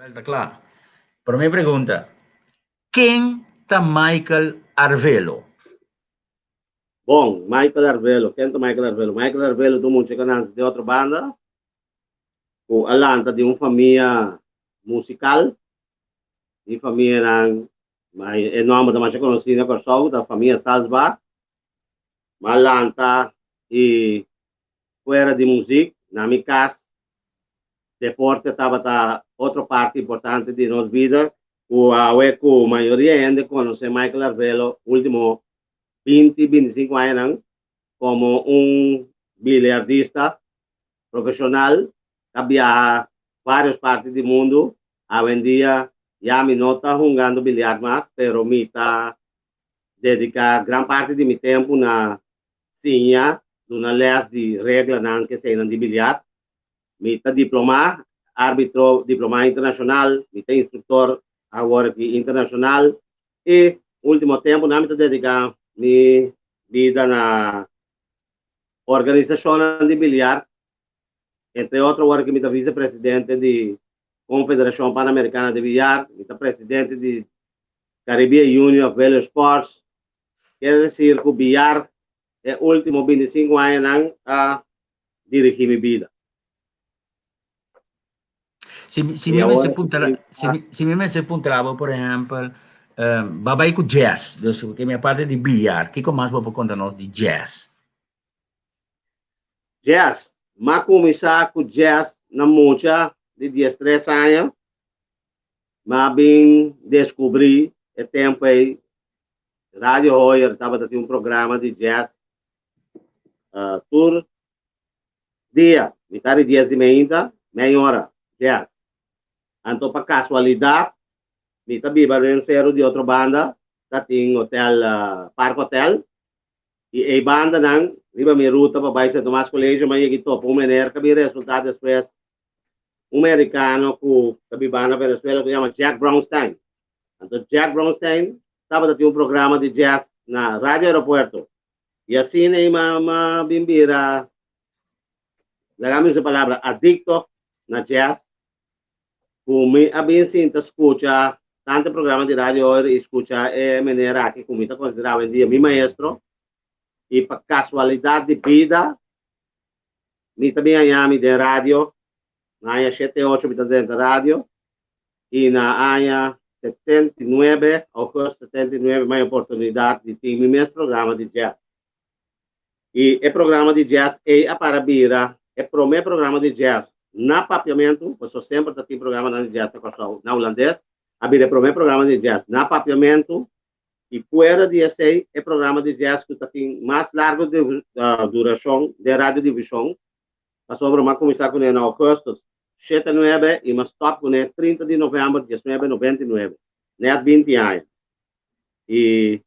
Wel, ta kla. Promé pregunta, Ken ta Michael Arvelo? Bon, Michael Arvelo, ken ta Michael Arvelo? Michael Arvelo ta un mucha ku a nanse den otro banda, ku a lanta di un famia musikal. Mi famianan, e nòmber ta masha konosí na Kòrsou, ta famia Salsbach. Mi a lanta i fuera di muzik, na mi kas, deporte tabata otro parti importante di nos bida, ku awe ku mayoria hende konosé Michael Arvelo último binti, bintisinko añanan komo un biliardista profeshonal ta biaha vários parti di mundu. Awendia ya mi no ta hungando biliard mas, pero mi ta dediká gran parti di mi tempu na siña duna lès di reglanan keseinan di biliard. Mi ta diplomá, árbitro diplomá internashonal, mi ta instruktor awor aki internashonal i último tempunan mi ta dediká mi bida na organisashonnan di biliard, entre otro awor aki mi ta visepresidente di Konfederashon Panamerikana di Biliard, mi ta presidente di Caribbean Union of Billiard Sports. Kier desir ku billar e último bintisinku añanan a dirigí mi bida. Si, si mi mester puntra, si mi, si mi mester puntra bo, por ehèmpel, bo a bai ku jazz, dus ke mi aparte di billar, kiko mas bo por konta nos di jazz? Jazz, m'a kuminsá ku jazz na mucha di diestres aña. M'a bin deskubrí e tempu ei Radio Hoyer tabata tin un programa di jazz tur dia, mitar di dies di meinta, mei ora, jazz. Anto pa kasualidat mi ta biba den seru di otro banda, ta tin hotel Park Hotel, i ei bandanan riba mi ruta pa bai Sint Tomas Colegio mi a yega i topa un meneer ku a bin resulta despues un merikano ku ta biba na Venezuela ku yama Jack Brownstein. Anto Jack Brownstein tabata tin un programa di jazz na Radio Aeropuerto. I asina ei m'a bin bira, laga mi usa e palabra, adikto na jazz, ku mi a bin sinta skucha tantu e programa di Radio Hoyer i skucha e meneer aki ku mi ta konsiderá awendia mi maestro. I pa kasualidat di bida mi ta bin haña mi den radio, na aña shete ocho mi ta drenta radio i na aña 79, augustus 79, mi a oportunidat di tin mi mes programa di jazz. I e programa di jazz ei a para bira e promé programa di jazz na papiamentu, pasobra semper ta tin programanan di jazz na Kòrsou na hulandes, a bira e promé programa di jazz na papiamentu i fuera di esei e programa di jazz ku ta tin mas largu durashon den radiodivishon, pasobra mi a kuminsá kuné na augustus shete nuebe i mi a stòp kuné 30 di novèmber 1999, nèt 20 aña. I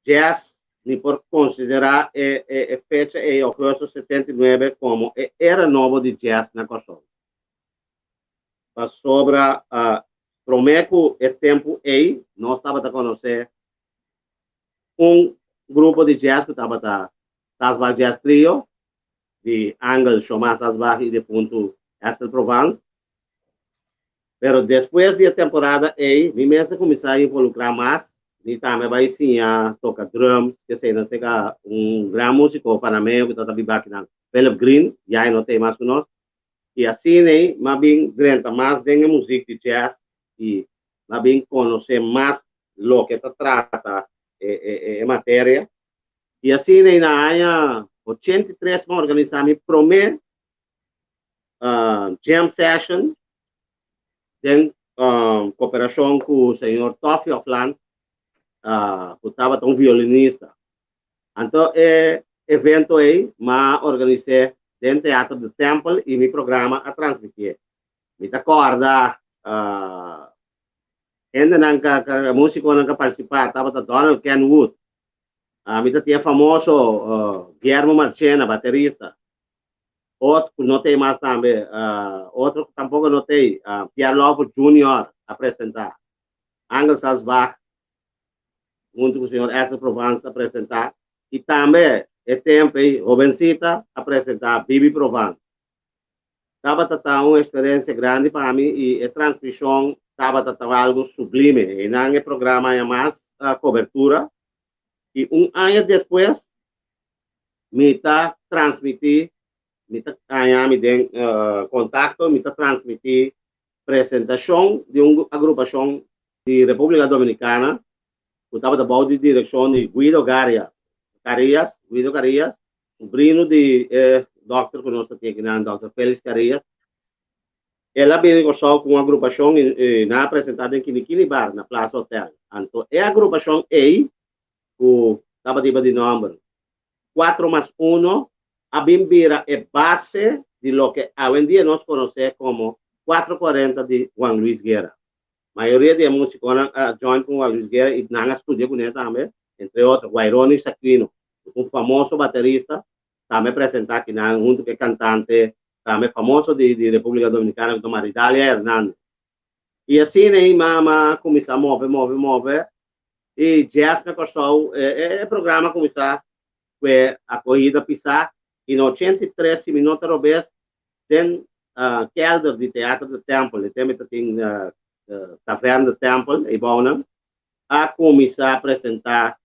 jazz mi por konsiderá e e fecha ei, augustus 79, komo e era nobo di jazz na Kòrsou. Pasobra promé ku e tempu ei nos tabata konosé un grupo di jazz ku tabata Sasbach Jazz Trio di Angel Shomar Sasbach i defuntu Esther Provence. Pero despues di e temporada ei mi mes a kuminsá involukrá mas, mi tambe a bai siña toka drums, kesei nan seka un gran músiko panameño ku tabata biba akinan, Philip Green, ya e no ta ei mas ku nos. I asina ei m'a bin drenta mas den e muzik di jazz i m'a bin konosé mas loke ta trata e materia. I asina ei na aña 83 m'a organisá mi promé jam session den koperashon ku señor Toffy Hofland ku tabata un violinista. Anto e evento ei m'a organis'é den Teatro De Tempel i mi programa a transmitié. Mi ta kòrda hendenan ka ka músikonan ka partisipá tabata Donald Kenwood, mi ta tin e famoso Guillermo Marchena, baterista, ot ku no t'ei mas tambe, otro ku tampoko no t'ei, Pierre Lawford Junior a presentá, Angel Salsbach huntu ku señor Esther Provence a presentá i tambe e tempu ei Hobencita a presentá Bibi Provence. Tabata ta un eksperensia grandi pa mi i e transmishon tabata ta algu sublime. Einan e programa a haña mas kobertura i un aña despues mi ta transmití, mi ta haña mi den kontakto, mi ta transmití presentashon di un agrupashon di Repúblika Dominikana ku tabata bou di direkshon di Guido Garias, Carias, Guido Carias, subrino di e dòkter ku nos ta tin akinan, dòkter Felix Carias. El a bini Kòrsou ku un agrupashon i nan a presentá den Kinikini Bar na Plaza Hotel. Anto e agrupashon ei ku tabata riba di nòmber Cuatro Mas Uno a bin bira e base di loke awendia nos konosé komo Cuatro Cuarenta di Juan Luis Guerra. Mayoria di e musikonan a join ku Juan Luis Guerra i nan a studia kuné tambe, entre otro Guaironi Saquino, ku ta un famoso baterista, tambe presentá akinan huntu ku e kantante tambe famoso di di Repúblika Dominikana ku ta Maridalia Hernandez. I asina ei mama a kuminsá move, move, move i jazz na Kòrsou e e programa a kuminsá ku e akohida pisá i na 83 si mi no ta robes den kelder di Teatro de Tempel, e tempo ta tin Tavern de Tempel eibounan, a kuminsá presentá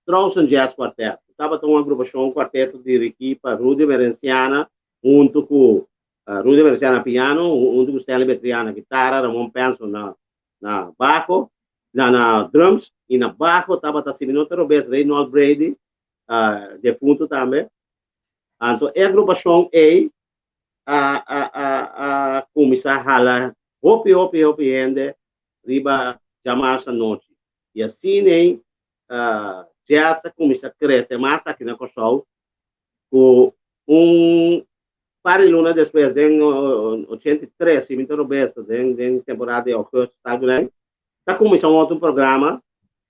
Straussen Jazz Quartet. Tabata un agrupashon, un kuarteto dirigí pa Rudy Merenciana huntu ku Rudy Merenciana na piano, huntu ku Stanley Betrian na kitara, Ramon Penson na na bajo, na na drums i na bajo tabata si mi no ta robes Reynold Brady, defuntu tambe. Anto e agrupashon ei a a a a kuminsá hala hopi hopi hopi hende riba djamars anochi. I asina ei jazz a kuminsá krese mas aki na Kòrsou ku un par di luna despues den 83 si mi ta robes den den temporada di augustus algu den ta kuminsá un otro programa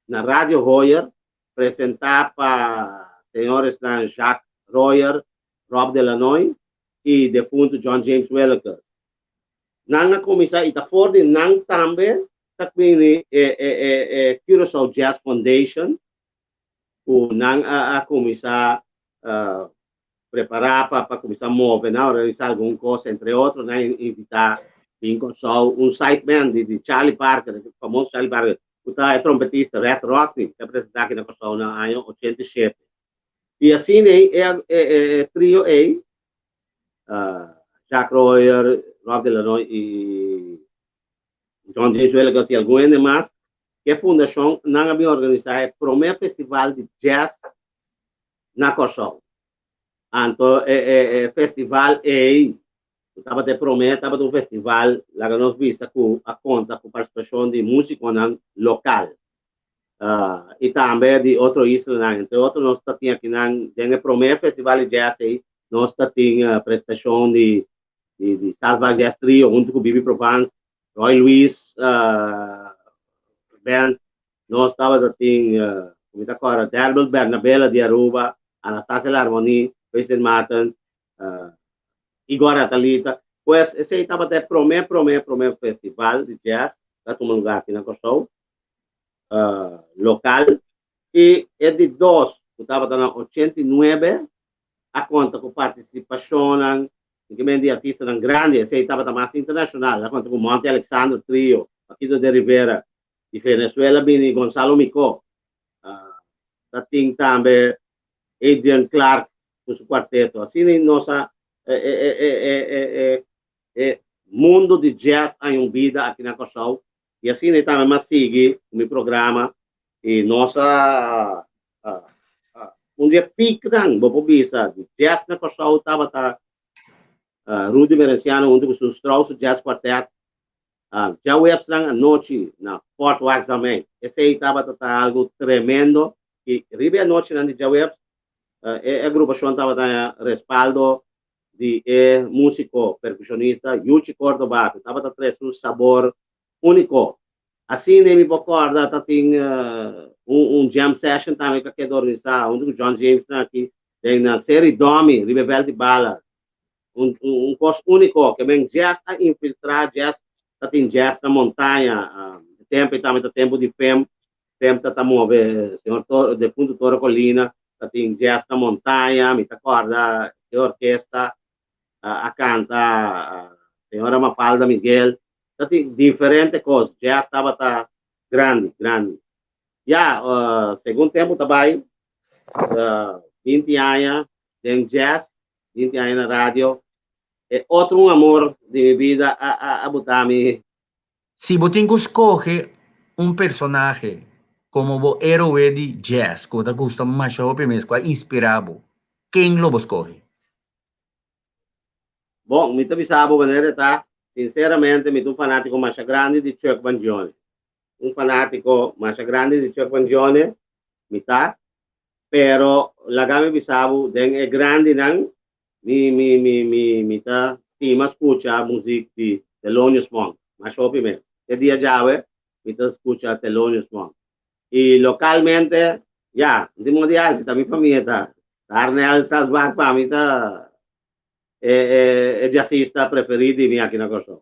na Radio Hoyer presentá pa señoresnan Jacques Royer, Rob Delanoy i defuntu John James Willekes. Nan a kuminsá i ta for di nan tambe ta bini e e e e Curaçao Jazz Foundation ku nan a a kuminsá prepará pa pa kuminsá move, nan a organisá algun kos, entre otro nan a invitá bin Kòrsou un sideman di di Charlie Parker, e famoso Charlie Parker, ku ta e trompetista Red Rodney, ku a presentá aki na Kòrsou na aña 87. I asina ei e e e trio ei, Jacques Royer, Rob Delanoy i John James Willekes i algun hende mas, ku e fundashon nan a bin organisá e promé festival di jazz na Kòrsou. Anto e e e festival ei ku tabata e promé tabata un festival laga nos bisa ku a konta ku partisipashon di músikonan lokal i tambe di otro islanan. Entre otro nos ta tin akinan den e promé festival di jazz ei nos ta tin prestashon di di di Salzburg Jazz Trio huntu ku Bibi Provence, Roy Luis Band. Nos tabata tin, ku mi ta kòrda, Delbert Bernabela di Aruba, Anastasia Larmonie, Winston Martin, Igor Atalita. Pues esei tabata e promé, promé, promé festival di jazz ku a tuma lugá aki na Kòrsou, lokal. I e di dos, ku tabata na 89, a konta ku partisipashonnan di artistanan grandi. Esei tabata mas internashonal. A konta ku Monty Alexander Trio, Paquito de Rivera, di Venezuela bini Gonzalo Micó. Ta tin tambe Adrian Clark ku su kuarteto. Asina nos a e e e e e e e mundo di jazz a un bida aki na Kòrsou i asina tambe mi a sigui ku mi programa i nos a un di e piknan bo por bisa di jazz na Kòrsou tabata Rudy Merenciano huntu ku su Strauss Jazz Quartet. Djaweps-nan anochi na Fort Waakzaamheid. Esei tabata ta algu tremendo i riba e anochinan di djaweps e agrupashon tabata haña respaldo di e músiko perkushonista Yuchi Cordoba ku tabata trese un sabor úniko. Asina mi por kòrda ta tin un jam session tambe ku a keda organisá huntu ku John James nan aki den na Seri Domi riba e vèlt di bala. Un un kos úniko ke men jazz a infiltrá jazz ta tin jazz na montaña e tempu ei tambe ta tempu di fem fem ta ta move señor Toro defuntu Toro Colina ta tin jazz na montaña mi ta kòrda e orkesta. A kanta señora Mafalda Miguel. Tabatin diferente kos. Jazz tabata grandi, grandi. Ya, segun tempu ta bai, 20 aña den jazz, 20 aña na radio, e otro un amor di mi bida a buta mi. Si bo tin ku skohe un personahe komo bo héroe di jazz ku bo ta gusta masha hopi mes, ku a inspirá bo, ken lo bo skohe? Bon, mi ta bisa bo manera e ta, sinceramente mi ta un fanatico masha grandi di Chuck Mangione. Un fanatico masha grandi di Chuck Mangione mi ta, pero laga mi bisa bo den e grandinan mi mi mi mi mi ta stima scucha muziek di Thelonious Monk, masha hopi mes. Te dia djawe mi ta scucha Thelonious Monk. Y localmente, ya, no tin modo di haci, ta mi famia ta. Arnel Salsbach pa mi ta e e e jazzista preferí di mi aki na Kòrsou.